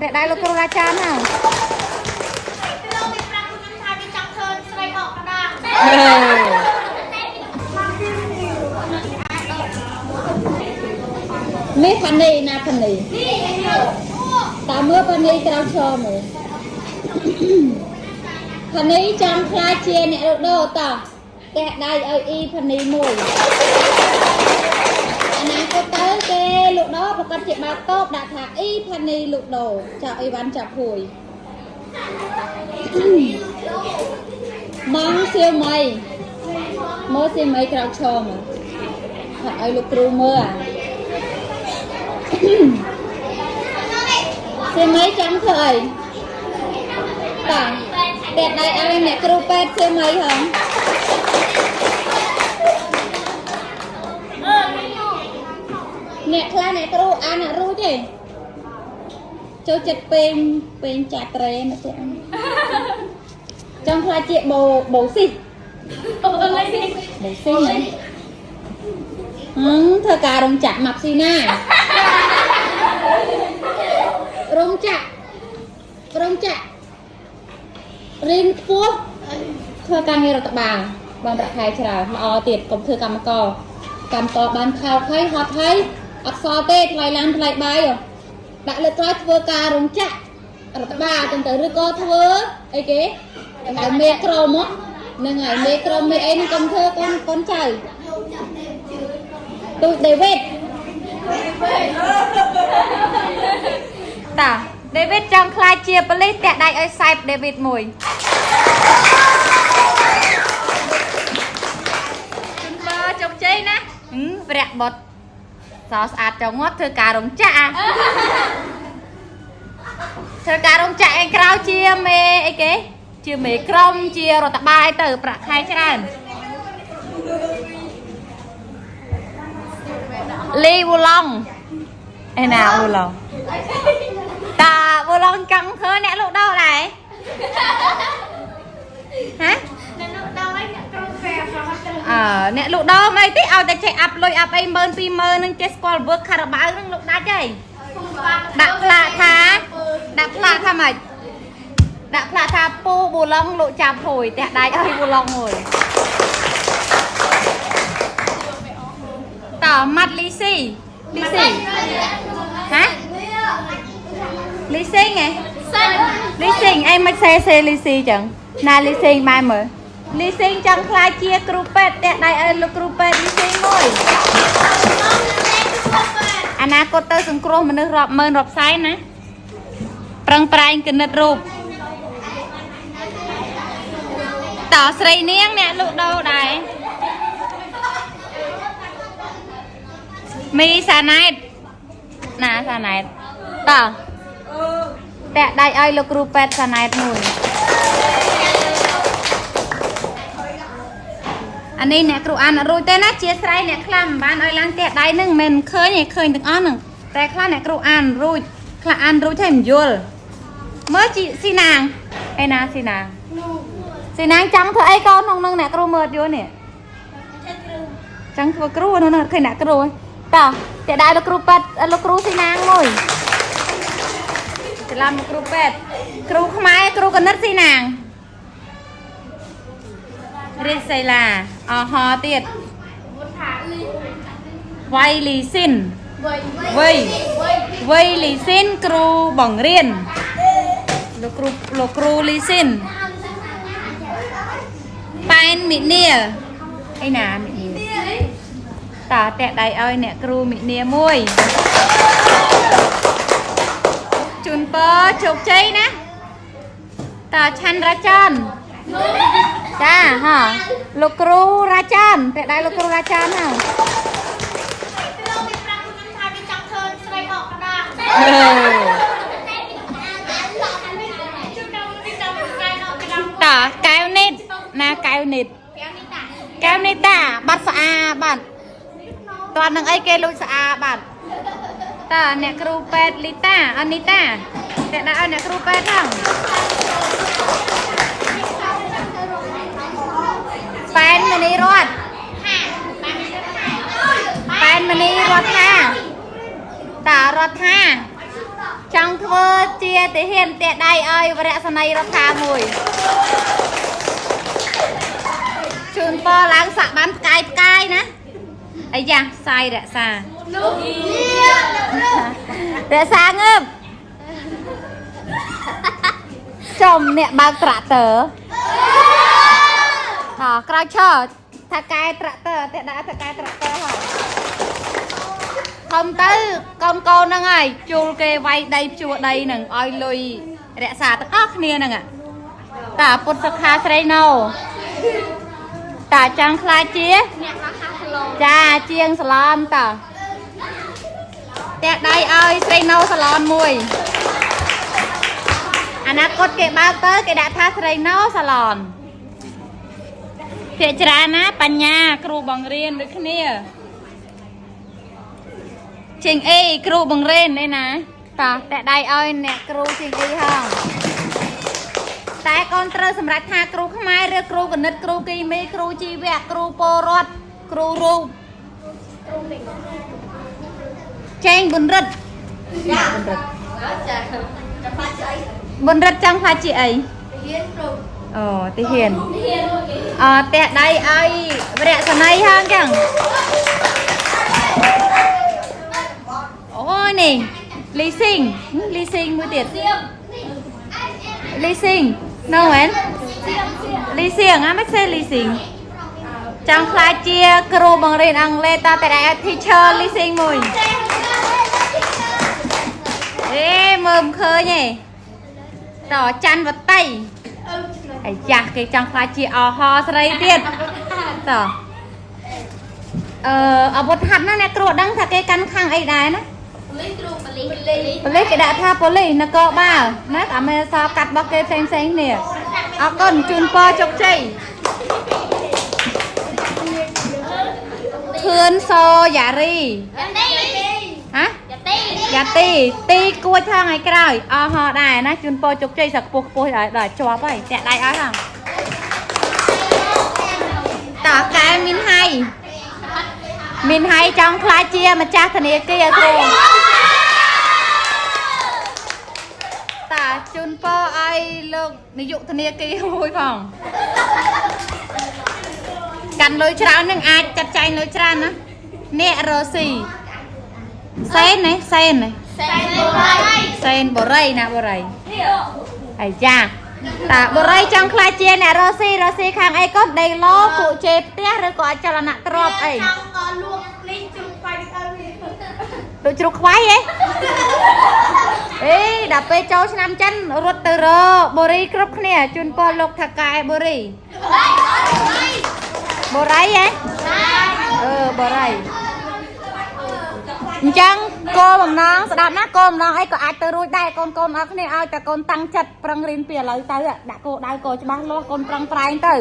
ះដៃលោកគ្រូរាចានហ៎ លោកពីប្រាប់ខ្ញុំថាវាចង់ធ្វើស្រីអកក្តាំ នេះផានីណាផានីតើមើលផានីក្រៅឈរមើលផានីចង់ខ្លាចជាអ្នករដូតោះផ្ទះដៃឲ្យអ៊ីផានីមួយអនាគតទៅគេលក់ដូរប្រកាសជាបើកតូបដាក់ថាអ៊ីផានីលក់ដូរចៅអីវ៉ាន់ចាប់ហួយម៉ងសៀវមីមើលសៀវមីក្រៅឈរមើលថាឲ្យលោកគ្រូមើលអា សៀមីចង់ធ្វើអីតាតែដៃឲ្យអ្នកគ្រូពេទ្យសៀមីហងអ្នកខ្លះអ្នកគ្រូអានអត់រួចទេចូលចិត្តពេងពេងចាត់ត្រេមកទៀតចង់ខ្លាចជាបូបូស៊ីបូស៊ីណាហឹមធ្វើការរោងចក្រម៉ាប់ស៊ីណារោងចក្ររោងចក្ររៀនខ្ពស់ធ្វើការងាររដ្ឋបាលបានប្រាក់ខែច្រើនល្អទៀតកុំធ្វើកម្មករកម្មករបានខោកហើយហត់ហើយអត់សល់ទេថ្លៃឡានថ្លៃបាយហ៎ដាក់លើក្រោយធ្វើការរោងចក្ររដ្ឋបាលចឹងទៅឬក៏ធ្វើអីគេតែមេក្រុមហ្នឹងហើយមេក្រុមមេអីហ្នឹងកុំធ្វើកូនកូនចៅទូចដេវីតតាដេវីតចង់ខ្លាចជាប៉ូលីសតាក់ដៃឲ្យសែបដេវីតមួយជូនពរជោគជ័យណាហឹមព្រះបុត្រសស្អាតចង់ងាត់ធ្វើការរោងចក្រធ្វើការរោងចក្រឯងក្រៅជាមេអីគេជាមេក្រុមជារដ្ឋបាលអីទៅប្រាក់ខែច្រើនលីវូឡុងឯណាវូឡុងតាវូឡុងចង់ធ្វើអ្នកលក់ដូរដែរហ៎ អ្នកលោកដល់ហើយអ្នកគ្រូពេទ្យប្រហែលទៅ អឺអ្នកលក់ដូរមិនអីទេឲ្យតែចេះអាប់លុយអាប់អី10000 20000នឹងចេះស្គាល់វើខារ៉ាបាវនឹងលក់ដាច់ហើយដាក់ផ្លាកថាដាក់ផ្លាកថាម៉េចដាក់ផ្លាកថាពូប៊ូឡុងលក់ចាប់ហួយផ្ទះដៃឲ្យប៊ូឡុងមួយតើម៉ាត់លីស៊ីលីស៊ីហ៎លីស៊ីងហ៎ សិន លីស៊ីងអីមិនសេសេលីស៊ីចឹងណាលីស៊ីងបែរមើលលីស៊ីងចង់ខ្លាចជាគ្រូពេទ្យផ្ទះដៃឲ្យលោកគ្រូពេទ្យលីស៊ីងមួយអនាគតទៅសង្គ្រោះមនុស្សរាប់ម៉ឺនរាប់សែនណាប្រឹងប្រែងគណិតរូបតើស្រីនាងអ្នកលក់ដូរដែរមីសាណែតណាសាណែតតើតាក់ដៃឲ្យលោកគ្រូពេទ្យសាណែតមួយអានេះអ្នកគ្រូអានអត់រួចទេណាជាស្រ័យអ្នកខ្លះមិនបានឲ្យឡើងផ្ទះដៃនឹងមិនមែនឃើញទេឃើញទាំងអស់ហ្នឹងតែខ្លះអ្នកគ្រូអានរួចខ្លះអានរួចហើយមិនយល់មើលជីស៊ីណាងឯណាស៊ីណាងស៊ីណាងចង់ធ្វើអីកូនក្នុងនឹងអ្នកគ្រូមើលអត់យល់នេះចង់ធ្វើគ្រូនោះឃើញអ្នកគ្រូហើយតោះផ្ទះដៃលោកគ្រូពេទ្យលោកគ្រូស៊ីណាងមួយច្រឡំលោកគ្រូពេទ្យគ្រូខ្មែរគ្រូកណិតស៊ីណាង រះសីឡាអហទៀតវៃលីស៊ីនវៃវៃលីស៊ីនគ្រូបង្រៀនលោកគ្រូលោកគ្រូលីស៊ីនប៉ែនមិនីអីណាមិនីតើតាក់ដៃឲ្យអ្នកគ្រូមិនីមួយជូនពរជោគជ័យណាតើឆាន់រាចានចាហ่าលោកគ្រូរាចានតែដៃលោកគ្រូរាចានហ่า លោកពីប្រាប់ខ្ញុំថាវាចង់ធ្វើស្រីអកក្តាំ តើកែវនីតណាកែវនីតកែវនីតាបាត់ស្អាបាត់តើនឹងអីគេលួចស្អាបាត់តើអ្នកគ្រូពេទ្យលីតាអនីតាតែដាក់ឲ្យអ្នកគ្រូពេទ្យហ្នឹងប៉ែនមនីរតប៉ែនមនីរដ្ឋាតារដ្ឋាចង់ធ្វើជា ទាហានផ្ទះដៃឲ្យវរៈសនីរដ្ឋាមួយជូនពរឡើងសាក់បានផ្កាយផ្កាយណាអាយ៉ាសាយរក្សា លោកយា រក្សាងើបចំអ្នកបើកត្រាក់ទ័រហ៎ក្រោយឈរថាកែត្រាក់ទ័រតែដាក់ថាកែត្រាក់ទ័រហ៎ខំទៅកូនកូនហ្នឹងហើយជួលគេវាយដីភ្ជួរដីហ្នឹងឲ្យលុយរក្សាទាំងអស់គ្នាហ្នឹងតាពុទ្ធសិក្ខាស្រីណូតាចង់ខ្លាចជា អ្នកមកខាសឡង ចាជាងសាឡនតើផ្ទះដៃឲ្យស្រីណូសាឡនមួយអនាគតគេបើកទៅគេដាក់ថាស្រីណូសាឡនភាគច្រើនណាបញ្ញាគ្រូបង្រៀនដូចគ្នាជាងអីគ្រូបង្រៀននេះណាតើផ្ទះដៃឲ្យអ្នកគ្រូជាងអីហងតែកូនត្រូវសម្រាប់ថាគ្រូខ្មែរឬគ្រូគណិតគ្រូគីមីគ្រូជីវៈគ្រូពលរដ្ឋគ្រូរូប ចែងប៊ុនរិទ្ធ ចា ប៊ុនរិទ្ធ ចាចាំបាច់អី ប៊ុនរិទ្ធចង់ខ្លាចជាអី រៀនគ្រូ អូទាហាន រៀន អផ្ទះដៃឲ្យវរៈសនីហងចឹងអូយនេះលីស៊ីងលីស៊ីងមួយទៀត សៀម លីស៊ីងនៅមែន សៀមសៀម លីសៀងអាមិនសេលីស៊ីងចង់ខ្លាចជាគ្រូបង្រៀនអង់គ្លេសតតែដៃឲ្យ teacher លីស៊ីងមួយអេមើលមិនឃើញទេតច័ន្ទវតី អាយ៉ាគេចង់ខ្លាចជាអហស្រីទៀតតអឺអាវុធហត្ថណាអ្នកគ្រូអត់ដឹងថាគេកាន់ខាងអីដែរណា ប៉ូលីសគ្រូប៉ូលីសប៉ូលីស ប៉ូលីសគេដាក់ថាប៉ូលីសនគរបាលណាអាមេសកាត់របស់គេផ្សេងផ្សេងគ្នាអរគុណជូនពរជោគជ័យខឿនសូយ៉ារី យ៉ាទី ហ៎ យ៉ាទី យ៉ាទីទីគួចថងថ្ងៃក្រោយអហដែរណាជូនពរជោគជ័យសឹកខ្ពស់ខ្ពស់ដល់ដល់ជាប់ហើយតាក់ដៃឲ្យហងតើកែមានហៃមានហៃចង់ខ្លាចជាម្ចាស់ធនាគារគ្រូតាជូនពរឲ្យលោកនាយកធនាគារមួយផងកាន់លុយច្រើននឹងអាចចាត់ចែងលុយច្រើនណាអ្នករស់ស៊ីសែនណាសែនណា សែនបូរី សែនបូរីណាបូរីអាយ៉ាតាបូរីចង់ខ្លាចជាអ្នករស់ស៊ីរស់ស៊ីខាងអីកូនដេកឡូគក់ជេរផ្ទះឬក៏អចលនៈទ្រព្យអី ចង់ក៏លួងលីងជ្រូកខ្វៃអើយ ដូចជ្រូកខ្វៃហ៎អេដល់ពេលចូលឆ្នាំចិនរត់ទៅរកបូរីគ្រប់គ្នាជូនពរលោកថកែបូរីបូរីហ៎អឺបូរីអញ្ចឹងគោលបំណងស្ដាប់ណាគោលបំណងអីក៏អាចទៅរួចដែរកូនកូនអរគ្នាឲ្យតែកូនតាំងចិត្តប្រឹងរៀនពីឥឡូវទៅដាក់គោលដៅគោលច្បាស់លាស់កូនប្រឹងប្រែងទៅ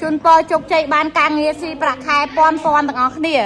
ជូនពរជោគជ័យបានការងារស៊ីប្រាក់ខែពាន់ពាន់ទាំងអស់គ្នា